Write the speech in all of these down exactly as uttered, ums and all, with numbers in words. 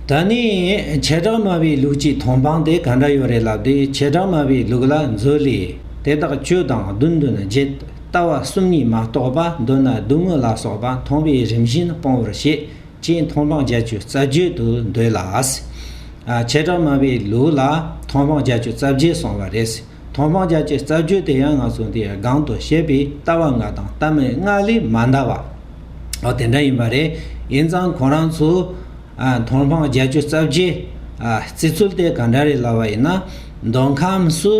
ད་ནི་བྱེ་བྲག་སྨྲ་བའི་ལུགས་ཀྱི་མཐོང་སྤང་དེ་ག་འདྲ་ཡོད་རེད་ལབ་དུས། བྱེ་བྲག་སྨྲ་བའི་ལུགས་ལ་མཛོད་ལས་དེ་དག་བཅུ་དང་བདུན་བདུན་བརྒྱད། ལྟ་བ་གསུམ་གཉིས་མ་གཏོགས་པ། མདོར་ན་སྡུག་བསྔལ་ལ་སོགས་པ་མཐོང་བའི་རིམ་བཞིན་སྤོང་བར་བྱེད། ཅེས་མཐོང་སྤང་བརྒྱད་ཅུ་རྩ་བརྒྱད་དུ་འདོད་ལ། ཨ། བྱེ་བྲག་སྨྲ་བའི་ལུགས་ལ་མཐོང་སྤང་བརྒྱད་ཅུ་རྩ་བརྒྱད་གསུངས་པ་རེད། མཐོང་སྤང་བརྒྱད་ཅུ་རྩ་བརྒྱད་དེ་ཡང་ང་ཚོ་འདིར་སྒང་དུ་བཤད་པའི་ལྟ་བ་ལྔ་དང་ལྟ་མིན་ལྔ་ལས་མ་འདའ་བ། འོ་དེ་འདྲ་ཡིན་པ་རེད། ཡིན་ཙང་ཁོ་རང་ཚོ། ཨ། མཐོང་སྤང་བརྒྱད་ཅུ་རྩ་བརྒྱད། ཨ། བརྩི་ཚུལ་དེ་ག་འདྲ་རེད་ལབ་པ་ཡིན་ན། མདོ་ཁམས་སུ་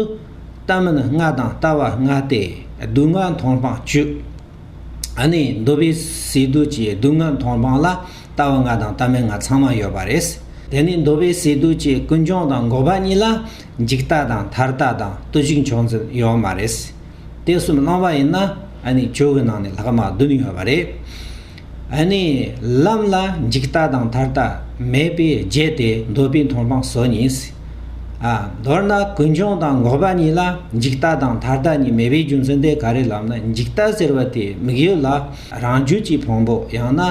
ལྟ་མིན་ལྔ་དང་ལྟ་བ་ལྔ་སྟེ། སྡུག་བསྔལ་མཐོང་སྤང་བཅུ། ཨ་ནི་འདོད་པའི་ཟས་བསྡུས་ཀྱི་སྡུག་བསྔལ་མཐོང་སྤང་ལ་ལྟ་བ་ལྔ་དང་ལྟ་མིན་ལྔ་ཚང་མ་ཡོད་པ་རེད། དེ་ནས་འདོད་པའི་ཟས་བསྡུས་ཀྱི་ཀུན་འབྱུང་དང་འགོག་པ་གཉིས་ལ་འཇིག་ལྟ་དང་ཐར་ལྟ་དང་ལྟོས་ཤིག་མཆོག་འཛིན་ཡོད་མ་རེད། དེ་གསུམ་བླངས་པ་ཡིན་ན། ཨ་ནི་བཅུ་གི་ནང་ནས་ལྷག་མ་བདུན་ཡོད་པ་རེད། ཨ་ནི་ལམ་ལ་འཇིག་ལྟ་དང་ཐར་ལྟ་མེད་པའི་རྒྱུ་དེ་འདོད་པའི་མཐོང་སྤང་སོ་གཉིས། ཨ། མདོར་ན་ཀུན་འབྱུང་དང་འགོག་པ་གཉིས་ལ་འཇིག་ལྟ་དང་ཐར་ལྟ་གཉིས་མེད་པའི་རྒྱུ་མཚན་དེ་ག་རེ་ལབ་ན། འཇིག་ལྟ་ཟེར་བ་དེ་དམིགས་ཡུལ་ལ་རང་རྒྱུད་ཀྱི་ཕུང་པོ། ཡང་ན་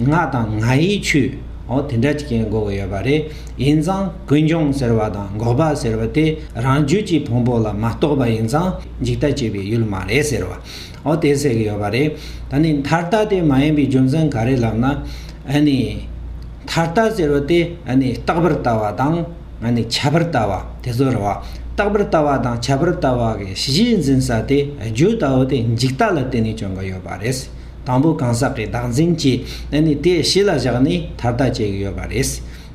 ང་དང་ང་ཡི་ཆོས། འོ་དེ་འདྲ་ཅིག་ཡིན་དགོས་ཀྱི་ཡོད་པ་རེད། ཡིན་ཙང་ཀུན་འབྱུང་ཟེར་བ་དང་འགོག་པ་ཟེར་བ་དེ་རང་རྒྱུད་ཀྱི་ཕུང་པོ་ལ་མ་གཏོགས་པ་ཡིན་ཙང་འཇིག་ལྟ་བྱེད་པའི་ཡུལ་མ་རེད་ཟེར་བ། འོ་དེ་ཟེར་གྱི་ཡོད་པ་རེད། ད་ནི་ཐར་ལྟ་དེ་མ་ཡིན་པའི་རྒྱུ་མཚན་ག་རེ་ལབ་ན། ཨ་ནི་ཐར་ལྟ་ཟེར་བ་དེ། ཨ་ནི་རྟག་པར་ལྟ་བ་དང་། ཨ་ནི་ཁྱད་པར་ལྟ་བ་དེ་ཚོ་རེད་བ། རྟག་པར་ལྟ་བ་དང་ཁྱད་པར་ལྟ་བ་གི་གཞི་འཛིན་ས་དེ། རྒྱུ་ལྟ་བུ་དེ་འཇིག་ལྟ་ལ་བརྟེན་ནས་བྱུང་གི་ཡོད་པ་རེད། དང་པོ་གང་ཟག་གི་བདག་འཛིན་གྱིས། ཨ་ནི་དེ་གཞི་ལ་བཞག་ནས་ཐར་ལྟ་བྱེད་ཀྱི་ཡོད་པ་རེད།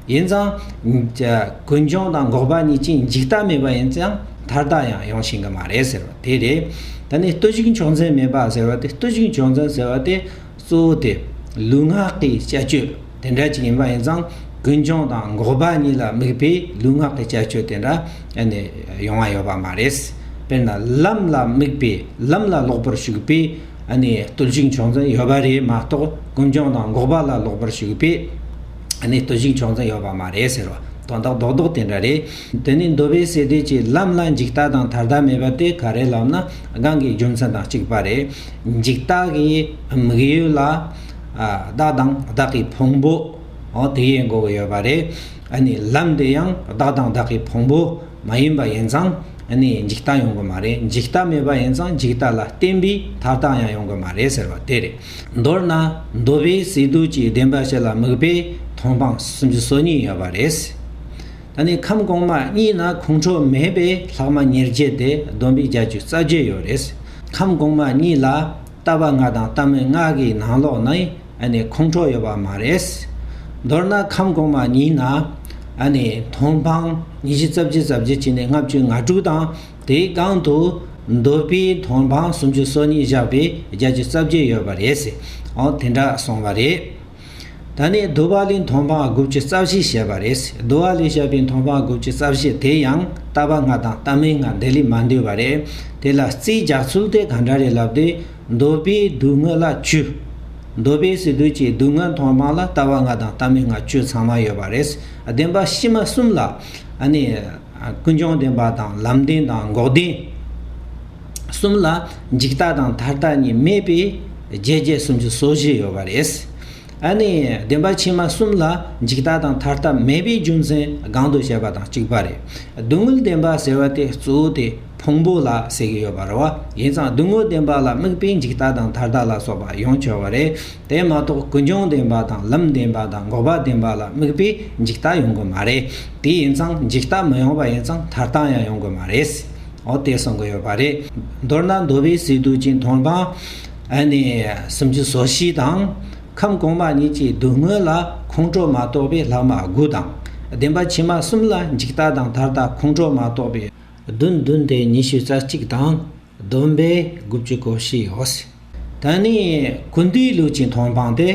ཡིན་ཙང་། ཀུན་འབྱུང་དང་འགོག་པ་གཉིས་ཀྱིས་འཇིག་ལྟ་མེད་པ་ཡིན་ཙང་ཐར་ལྟ་ཡང་ཡོང་ཤེས་ཀྱི་མ་རེད་ཟེར་བ་དེ་རེད། ད་ནི་ལྟོས་ཤིག་མཆོག་འཛིན་མེད་པ་ཟེར་བ་དེ། ལྟོས་ཤིག་མཆོག་འཛིན་ཟེར་བ་དེ་གཙོ་བོ་དེ་ལུས་ངག་གི་བྱ་སྤྱོད་དེ་འདྲ་ཅིག་ཡིན་པ་ཡིན་ཙང་། ཀུན་འབྱུང་དང་འགོག་པ་གཉིས་ལ་དམིགས་པའི་ལུས་ངག་གི་བྱ་སྤྱོད་དེ་འདྲ། ཨ་ནི་ཡོང་བ་ཡོད་པ་མ་རེད། དཔེར་ན་ལམ་ལ་དམིགས་པའི། ལམ་ལ་ལོག་པར་ཞུགས་པའི། ཨ་ནི་ལྟོས་ཤིག་མཆོག་འཛིན་ཡོད་པ་རེད་མ་གཏོགས། ཀུན་འབྱུང་དང་འགོག་པ་ལ་ལོག་པར་ཞུགས་པའི། ཨ་ནི་ལྟོས་ཤིག་མཆོག་འཛིན་ཡོད་པ་མ་རེད་ཟེར་བ། དོན་དག་རྡོག་རྡོག་དེ་འདྲ་རེད། དེ་ནི་འདོད་པའི་ཟས་བསྡུས་ཀྱི་ལམ་ལ་འཇིག་ལྟ་དང་ཐར་ལྟ་མེད་པ་དེ་ག་རེ་ལབ་ན། སྒང་གི་རྒྱུ་མཚན་དང་གཅིག་པ་རེད། འཇིག་ལྟ་གི་དམིགས་ཡུལ་ལ། ཨ། བདག་དང་བདག་གི་ཕུང་པོ། འོ་དེ་ཡིན་དགོས་ཀྱི་ཡོད་པ་རེད། ཨ་ནི་ལམ་དེ་ཡང་བདག་དང་བདག་གི་ཕུང་པོ་མ་ཡིན་པ་ཡིན་ཙང་། ཨ་ནི་འཇིག་ལྟ་ཡོང་གི་མ་རེད། འཇིག་ལྟ་མེད་པ་ཡིན་ཙང་འཇིག་ལྟ་ལ་བརྟེན་པའི་ཐར་ལྟ་ཡང་ཡོང་གི་མ་རེད་ཟེར་བ་དེ་རེད། མདོར་ན་འདོད་པའི་ཟས་བསྡུས་ཀྱི་བདེན་པ་བཞི་ལ་དམིགས་པའི་མཐོང་སྤང་སུམ་ཅུ་སོ་གཉིས་ཡོད་པ་རེད། ད་ནི་ཁམས་གོང་མ་གཉིས་ན་ཁོང་ཁྲོ་མེད་པའི་ལྷག་མ་ཉེར་བརྒྱད་དེ་བསྡོམས་པས་བརྒྱད་ཅུ་རྩ་བརྒྱད་ཡོད་རེད། ཁམས་གོང་མ་གཉིས་ལ་ལྟ་བ་ལྔ་དང་ལྟ་མིན་ལྔ་གི་ནང་ལོགས་ནས། ཨ་ནི་ཁོང་ཁྲོ་ཡོད་པ་མ་རེད། མདོར་ན་ཁམས་གོང་མ་གཉིས་ན། ཨ་ནི་མཐོང་སྤང་ཉི་ཤུ་རྩ་བརྒྱད་རྩ་བརྒྱད་བྱས་ནས་ལྔ་བཅུ་ང་དྲུག་དང་། དེའི་སྒང་དུ་འདོད་པའི་མཐོང་སྤང་སུམ་ཅུ་སོ་གཉིས་བཞག་པས་བརྒྱད་ཅུ་རྩ་བརྒྱད་ཡོད་པ་རེད། འོ་དེ་འདྲ་གསུངས་པ་རེད། ད་ནི་བསྡུ་བ་ལས་མཐོང་སྤང་དགུ་བཅུ་རྩ་བཞི་བཤད་པ་རེད། བསྡུ་བ་ལས་བཤད་པའི་མཐོང་སྤང་དགུ་བཅུ་རྩ་བཞི་དེ་ཡང་ལྟ་བ་ལྔ་དང་ལྟ་མིན་ལྔ་འདི་ལས་མ་འདུས་པ་རེད། དེ་ལ་རྩིས་རྒྱག་ཚུལ་དེ་ག་འདྲ་རེད་ལབ་དུས། འདོད་པའི་སྡུག་བསྔལ་ལ་བཅུ། འདོད་པའི་ཟས་བསྡུས་ཀྱི་སྡུག་བསྔལ་མཐོང་སྤང་ལ་ལྟ་བ་ལྔ་དང་ལྟ་མིན་ལྔ་བཅུ་ཚང་མ་ཡོད་པ་རེད། བདེན་པ་ཕྱི་མ་གསུམ་ལ། ཨ་ནི་ཀུན་འབྱུང་བདེན་པ་དང་ལམ་བདེན་དང་འགོག་བདེན། གསུམ་ལ་འཇིག་ལྟ་དང་ཐར་ལྟ་གཉིས་མེད་པས་བརྒྱད་བརྒྱད་སུམ་ཅུ་སོ་བཞི་ཡོད་པ་རེད། ཨ་ནི་བདེན་པ་ཕྱི་མ་གསུམ་ལ་འཇིག་ལྟ་དང་ཐར་ལྟ་མེད་པའི་རྒྱུ་མཚན་སྒང་དུ་བཤད་པ་དང་གཅིག་པ་རེད། སྡུག་བསྔལ་བདེན་པ་ཟེར་བ་དེ་གཙོ་བོ་དེ་ཕུང་པོ་ལ་ཟེར་གྱི་ཡོད་པ་རེད་བ། ཡིན་ཙང་སྡུག་བསྔལ་བདེན་པ་ལ་དམིགས་པའི་འཇིག་ལྟ་དང་ཐར་ལྟ་ལ་སོགས་པ་ཡོང་ཆོག་པ་རེད། དེ་མ་གཏོགས་ཀུན་འབྱུང་བདེན་པ་དང་ལམ་བདེན་པ་དང་འགོག་པ་བདེན་པ་ལ་དམིགས་པའི་འཇིག་ལྟ་ཡོང་གི་མ་རེད། དེ་ཡིན་ཙང་འཇིག་ལྟ་མི་ཡོང་བ་ཡིན་ཙང་ཐར་ལྟ་ཡང་ཡོང་གི་མ་རེད། འོ་དེ་གསུང་གི་ཡོད་པ་རེད། མདོར་ན་འདོད་པའི་ཟས་བསྡུས་ཀྱི་མཐོང་སྤང་། ཨ་ནི་སུམ་ཅུ་སོ་བཞི་དང་། ཁམས་གོང་མ་གཉིས་ཀྱི་སྡུག་བསྔལ་ལ་ཁོང་ཁྲོ་མ་གཏོགས་པའི་ལྷག་མ་དགུ་དང་། བདེན་པ་ཕྱི་མ་གསུམ་ལ་འཇིག་ལྟ་དང་ཐར་ལྟ་ཁོང་ཁྲོ་མ་གཏོགས་པའི་བདུན་བདུན་ཏེ་ཉི་ཤུ་རྩ་གཅིག་དང་། བསྡོམས་པས་དགུ་བཅུ་གོ་བཞི་ཡོད། ད་ནི་ཀུན་བཏུས་ལུགས་ཀྱི་མཐོང་སྤང་དེ།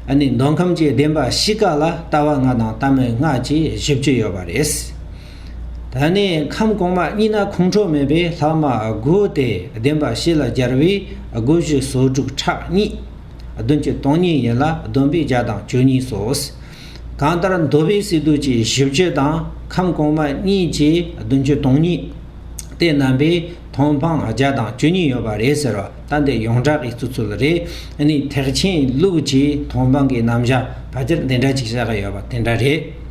ཨ་ནི་མདོ་ཁམས་ཀྱི་བདེན་པ་བཞི་ཀ་ལ་ལྟ་བ་ལྔ་དང་ལྟ་མིན་ལྔ་བཅས་བཞི་བཅུ་ཡོད་པ་རེད། ད་ནི་ཁམས་གོང་མ་གཉིས་ན་ཁོང་ཁྲོ་མེད་པའི་ལྷག་མ་དགུ་སྟེ་བདེན་པ་བཞི་ལ་སྦྱར་བས་དགུ་བཅུ་སོ་དྲུག་ཕྲག་གཉིས། བདུན་ཅུ་དོན་གཉིས་ཡིན་ལ་བསྡོམས་པས་བརྒྱ་དང་བཅུ་གཉིས་སོ། གང་ལྟར་འདོད་པའི་ཟས་བསྡུས་ཀྱི་བཞི་བཅུ་དང་ཁམས་གོང་མ་གཉིས་ཀྱི་བདུན་ཅུ་དོན་གཉིས། དེ་རྣམ་པའི་མཐོང་སྤང་བརྒྱ་དང་བཅུ་གཉིས་ཡོད་པ་རེད་ཟེར་བ། ད་འདི་ཡོངས་གྲགས་ཀྱི་བརྩི་ཚུལ་རེད། ཨ་ནི་ཐེག་ཆེན་ལུགས་ཀྱི་མཐོང་སྤང་གི་རྣམ་གཞག་ཕལ་ཆེར་འདི་འདྲ་ཅིག་བཞག་ཡོད་པ་དེ་འདྲ་རེད།